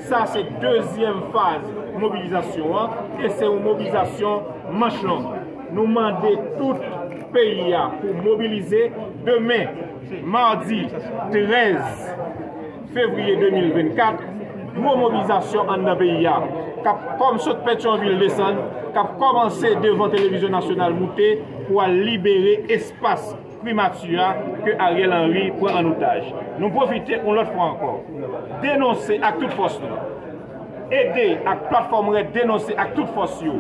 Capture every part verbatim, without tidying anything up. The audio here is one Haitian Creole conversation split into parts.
Sa se dezyèm faz mobilizasyon an, e se yon mobilizasyon manch long. Nou mande tout peyi a pou mobilize demen, madi trèz fevriye de mil vennkat, gwo mobilizasyon anndan peyi a, k ap kòm sot Petyonvil desann, k ap kòmanse devan Televizyon Nasyonal moute pou al libere espas Primati a ke Ariel Henry pran an otaj. Nou pwofite yon lòt fwa ankò denonse ak tout fòs nou, ede ak platfòm Rèd denonse ak tout fòs yo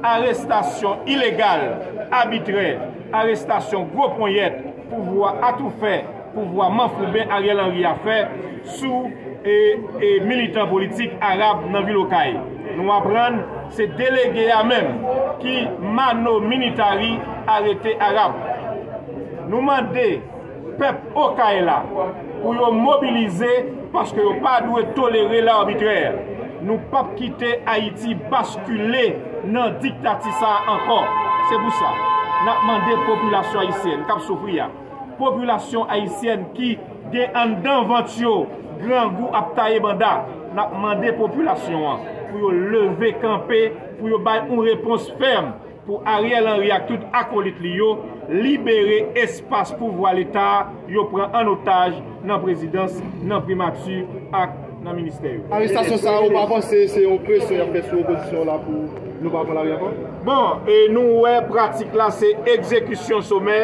arestasyon ilegal, abitrè, arestasyon gwo ponyèt pouvwa atoufè, pouvwa manfouben Ariel Henry a fè sou e, e militan politik arab nan vil Okay. Nou aprann se delege a menm ki Mano Militari arete arab. Nou mande pèp Okay la pou yo mobilize, paske yo pa dwe tolere labitrè. Nou p ap kite Ayiti baskile nan diktati sa a ankò. Se pou sa, n ap mande popilasyon ayisyèn k ap soufri a, popilasyon ayisyèn ki gen anndan vant yo grangou ap taye banda, n ap mande popilasyon an pou yo leve kanpe, pou yo bay yon repons fèm pou Ariel Henry ak tout akolit li yo libere espas pouvwa Leta a yo pran an otaj nan prezidans, nan primati ak nan ministè yo. Arestasyon sa a, ou pa panse se yon presyon y ap fè sou opozisyon la pou nou pa pran lari ankò? Bon, e nou wè pratik la se egzekisyon somè,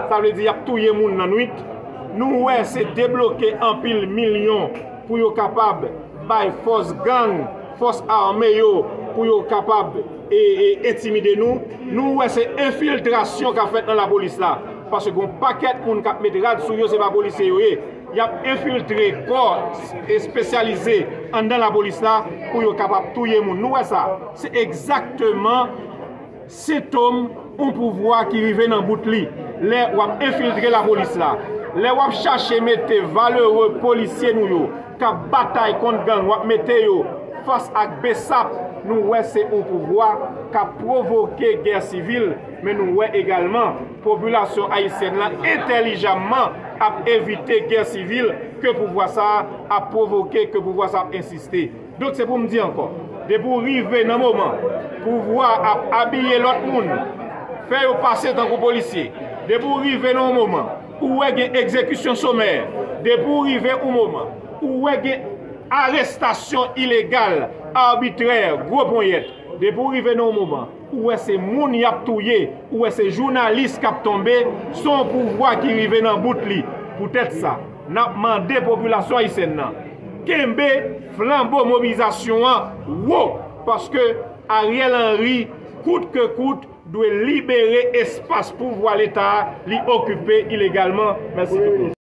sa vle di y ap touye moun nan nwit. Nou wè se debloke anpil milyon pou yo kapab bay fòs gang, fòs ame yo, pou yo kapab e, e, entimide nou. Nou wè se enfiltrasyon k ap fèt nan lapolis la, paske gen yon pakèt moun k ap met rad sou yo, se pa polisye yo ye. Y ap enfiltre kò espesyalize anndan lapolis la pou yo kapab touye moun. Nou wè sa. Se egzakteman sentòm yon pouvwa ki rive nan bout li. Lè w ap enfiltre lapolis la, lè w ap chache mete valere polisye nou yo k ap batay kont gang, w ap mete yo fas ak besap, nou wè se yon pouvwa k ap pwovoke gè sivil, men nou wè egalman popilasyon ayisyèn la entèlijamman ap evite gè sivil ke pouvwa sa a ap pwovoke, ke pouvwa sa a ap ensiste. Donk, se pou m di ankò, depi w rive nan moman pouvwa ap abiye lòt moun, fè yo pase tankou polisye, depi w rive nan yon moman ou wè gen egzekisyon somè, depi w rive yon moman ou wè gen arestasyon ilegal, abitrè, gwo ponyèt, depi w rive nan yon moman ou wè se moun y ap touye, ou wè se jounalis k ap tonbe, se yon pouvwa ki rive nan bout li. Poutèt sa, n ap mande popilasyon ayisyèn nan kenbe flanbo mobilizasyon an wo, paske Ariel Henry, kout ke kout, dwe libere espas pouvwa Leta a li okipe ilegalman. Mèsi tout moun.